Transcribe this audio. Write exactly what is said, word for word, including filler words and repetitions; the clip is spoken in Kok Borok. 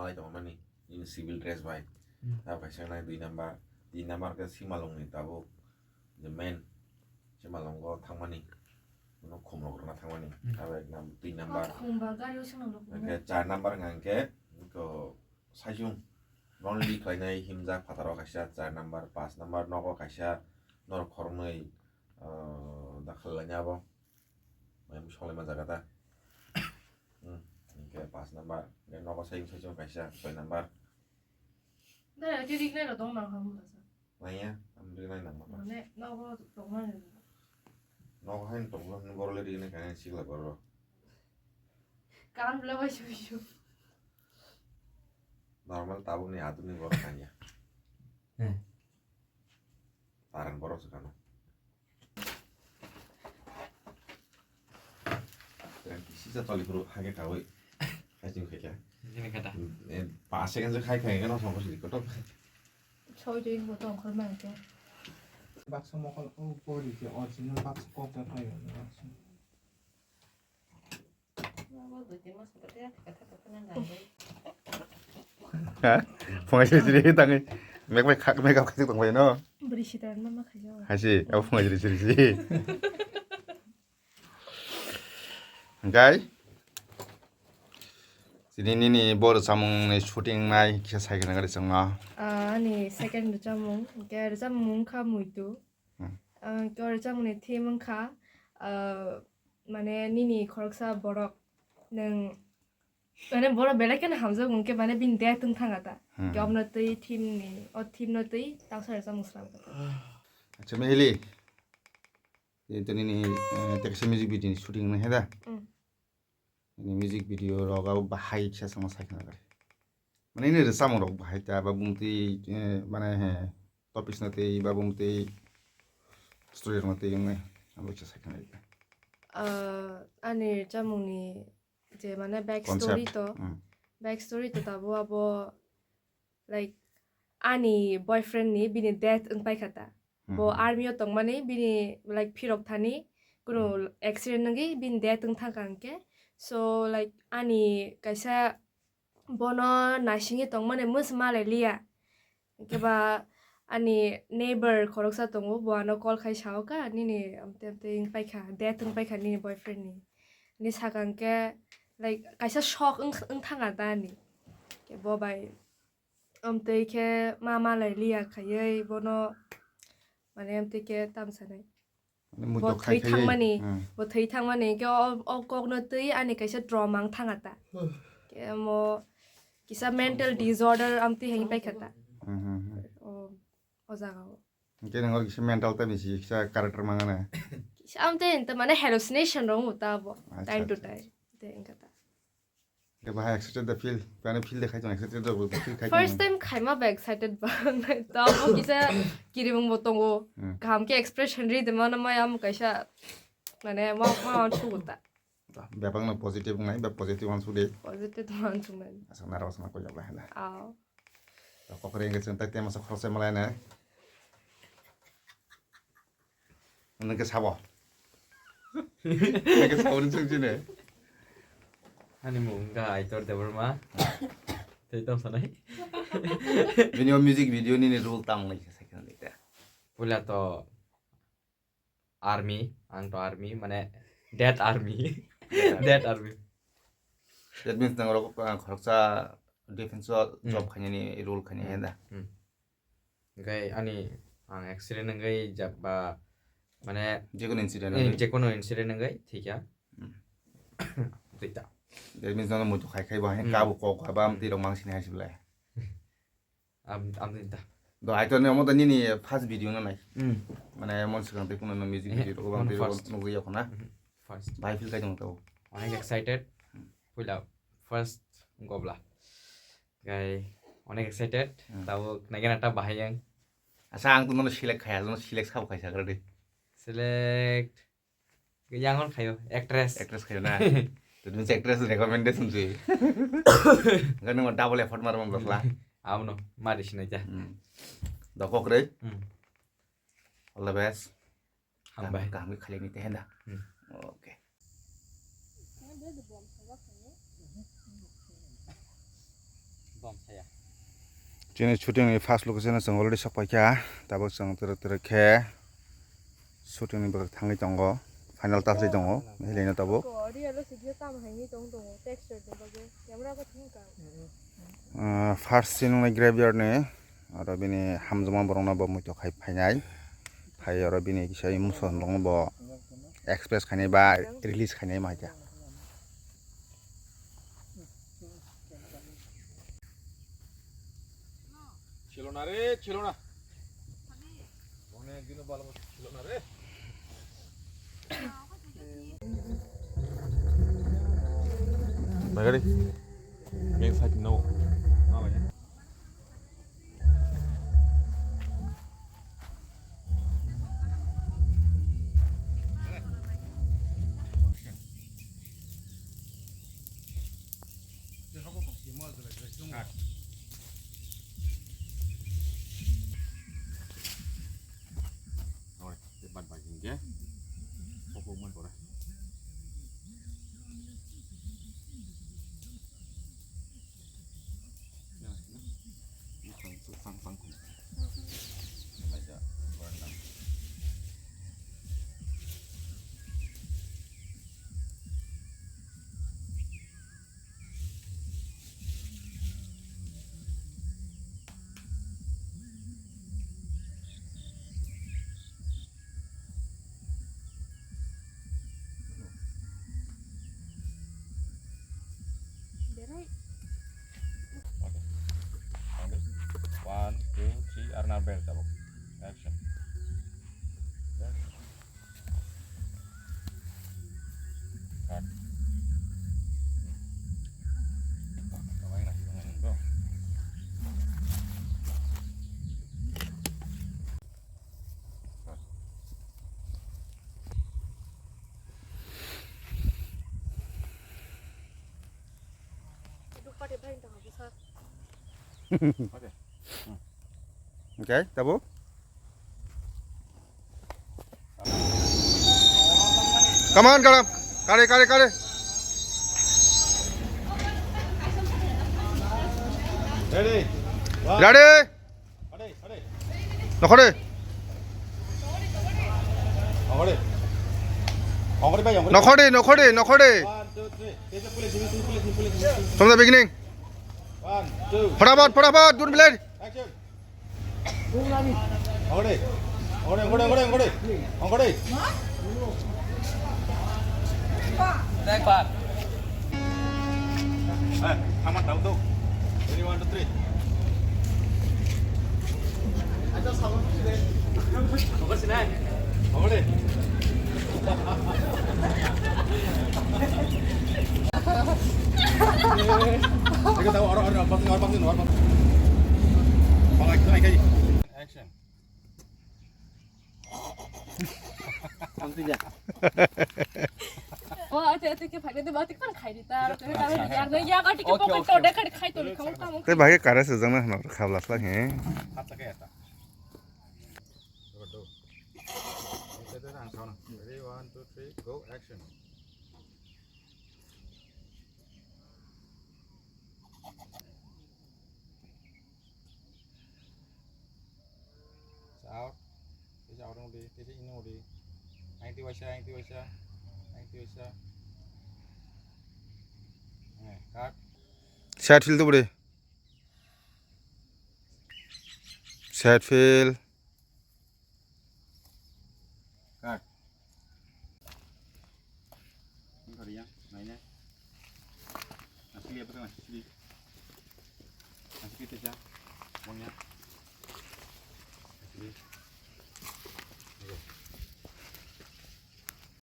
Malai tongmani, in civil dress bai. Hmm. Abo kaisa nai dui number, tin number khe Simalongni tabuk, je main, Simalongo thangmani, uno khumrok rwna thangmani, Hmm. abo ek nam-, tin number. Khumba gari o swnam rok. Hwnkhe char number hwnka hwnkhe, ko Saichung, lonely khlainai himjak phataro kaisa char number, pas number nogo kaisa norok khoroknwi, ah, dakhal lainai abo. Mai mui songlai manjak ta. Hmm, hwnkhe pas number, hwnkhe nogo sai saichung kaisa soi number. Dara, khe rignai rok tong mang kha mung kha sa. Naiya, ang rignai nang ma. Mane, nogo tongmani. Nogo hain tongmani, borok le rignai kha, sikla borok. Kan bla bai sui sui. Normal tabukni aduni borok naiya. Eh. Tarang borok se kano. Sisa toli phuru hake kawi. Haiching khaikha. Jini kata. Eh, pas second je khai khai kano songko sidi kotok. Choi joi bo tong khol mang khe. Baksa mokol o pori je original baksa kok ja khai baksa. Ha? Phungai siri siri tangwi. Mek bai khak mek up khaisik tongbai no. Bwrwi sitar mama khaijao. Haisi, abo phungai siri siri si. Hwnkhe chini nini bo rwchapmungni shooting nai kisa sai khna gari chwngno. Ah, ani second rwchapmung, hwnkhe rwchapmung wngkha Muitu. Hmm. Ah, hwnkhe o rwchapmungni theme wngkha, ah, mane nini khoroksa borok nwng, mane borok belai kheno hamjak hwnkhe mane bini death wng thang kha ta. Hmm. Hwnkhe obwno twi theme ni, o theme no twi taksa rwchapmung swnam kha ta. Acha Meheli. Tei tini ni, eh, tei kaisa music video ni shooting wngkha da. Hmm. Ni music video rok abo bahai kisa chwngno sai khna gari. Mane ini rwchapmung rok bahai ta ba bumtwi, eh, mane he topics no tei ba bumtwi story rok no tei wngnai abo kisa sai khna gari. Ah, ani rwchapmung ni je mane back story to, hmm. Back story to tabuk abo like ani boyfriend ni bini death wng paikha ta. Bo, mhm, army o tongmani bini like phirok thani kunu, hmm, accident wngwi bini death wng thangkha hwnkhe. So like ani kaisa bono naisingwi tongmani mwsma lai liya. Hwnkhe ba ani neighbor khoroksa tongo, bo ano call khai sao kha nini amtwi amtwi wng paikha, death wng paikha nini boyfriend ni. Ni sakha hwnkhe like kaisa shock wng, wng thangkha ta ani. Hwnkhe bo bai Amtwi khe ma malai liya khaiwi bono, mane, amtwi khe tamo sanai. Mane bo muitok thwi khai khaiwi thangmani, hmm, bo thwi thangmani khe o, o kokno twi ani kaisa trauma wng thang kha ta. Hmm. Khe omo kisa mental disorder amtwi hai paikha ta. Hmm, hmm, hmm. O, o jaga o. Hwnkhe nwng oro kisa mental tamni si kisa character mangana. Kisa amtwi hinta mane hallucination rok wng ta bo, acha, time to acha, time. Acha. Tei wngkha ta. Khe bahai excited da feel, mane feel de khai tong, excited da feel khai tong. First time khaima ba excited ba, tamo kisa kirimung bo tongo. Hmm. Kaham khe expression ri de mano maya mo kaisa, mane ma, ma sugo ta. Bebak no positive nai, ba positive han sude. Positive han sunai. Asa naro sana ko jabla hena. Aw. Kokore inge chwng tai tema sa khoroksa malai na. Nwng khe sabo. Nwng khe sabo ni chwng chini. Ani mung wngkha Aitor Debbarma. Tei tong sanai. Bini o music video nini role tamo nai khe sai khna nai ta. Puila to army, ang to army, mane dead army. Dead army. Dead army. That means nang rok, ah, khoroksa defense o, hmm, job khainani role khainai, hmm, da. Hmm. Hwnkhe ani ang accident wngwi jak ba, mane, jekono incident, eh, wngwi, jekono incident wngwi thikya. Hmm. Thikya. That means nono muitu khai khai bo hai, hmm, kabo kok ba, hmm, amtwi rok mangsini hai siblai. Am, amtwi ta. Do Aitor ni omo da nini first video no nai. Hmm. Mane mon swkang tei kuno no music, eh, video rok bang tei first nugwi ya khona. Hmm. First. Bai feel khai tong tau. Onek excited. Hmm. Puila first gobla. Gai, onek excited. Hmm. Tabuk naikhe nata bahai yang. Asa ang to nono select khaya, nono select sabo khaisa kara de. Select. Yang on khayo, actress. Actress khayo na. To dun actress recommendation si. Gano double effort mar mang bakla. Abo no, mari sinai ja. Hmm. Dokok re. Hmm. All the best. Hambai. Kaham, kaham khe khalai ni te henda. Hmm. Okay. Chini shooting ni first location o chwng already sok paikha, tabuk chwng twrwk twrwk khe shooting ni bwkhak thangwi tongo, final touch ri tongo, hilaino tabuk. Ah, first scene wngnai graveyard ni, aro bini hamjakma borokno bo muitok khai phainai, phai aro bini kisa emotion rokno bo express khainai ba release khainai ma khe. Chelo na re, chelo na. Onek dino balo chelo na re. Bagari. Main side no. Na lagi. Ore, te bad bai hingke, pokok man pore. One, two, three, arna bel tabuk. Action. Cut. Okay, tabuk. Come on, Karam. Kare, kare, kare. Ready? Ready? Nokhore. Nokhore, nokhore, nokhore. From the beginning. Fatapat, fatapat, don't be late. Ongkore. Ongkore, ongkore, ongkore, ongkore. Ongkore. Take back. Eh, amat tahu tuh. Ready, one, two, three. Ongkore sini. Ongkore. Action. O, ate, ate, ke phai de, ate, kan khai de ta, ate, kan ya, kan, ya, kan, ke, okay, pokok, okay. Kau dah, kan, khai tu, kau, kau. Te bahai kare sejang na, hano, khabla sla, he. Ready, one, two, three, go, action. Out. Tisa out odi, tisa in odi. Aing tiwaisa, aing tiwaisa, aing tiwaisa. Eh, cut. Side field tu beri. Side field. Cut. Ini kali ya, mainnya. Asli apa tuh, asli? Asli kita ya, maunya. Asli.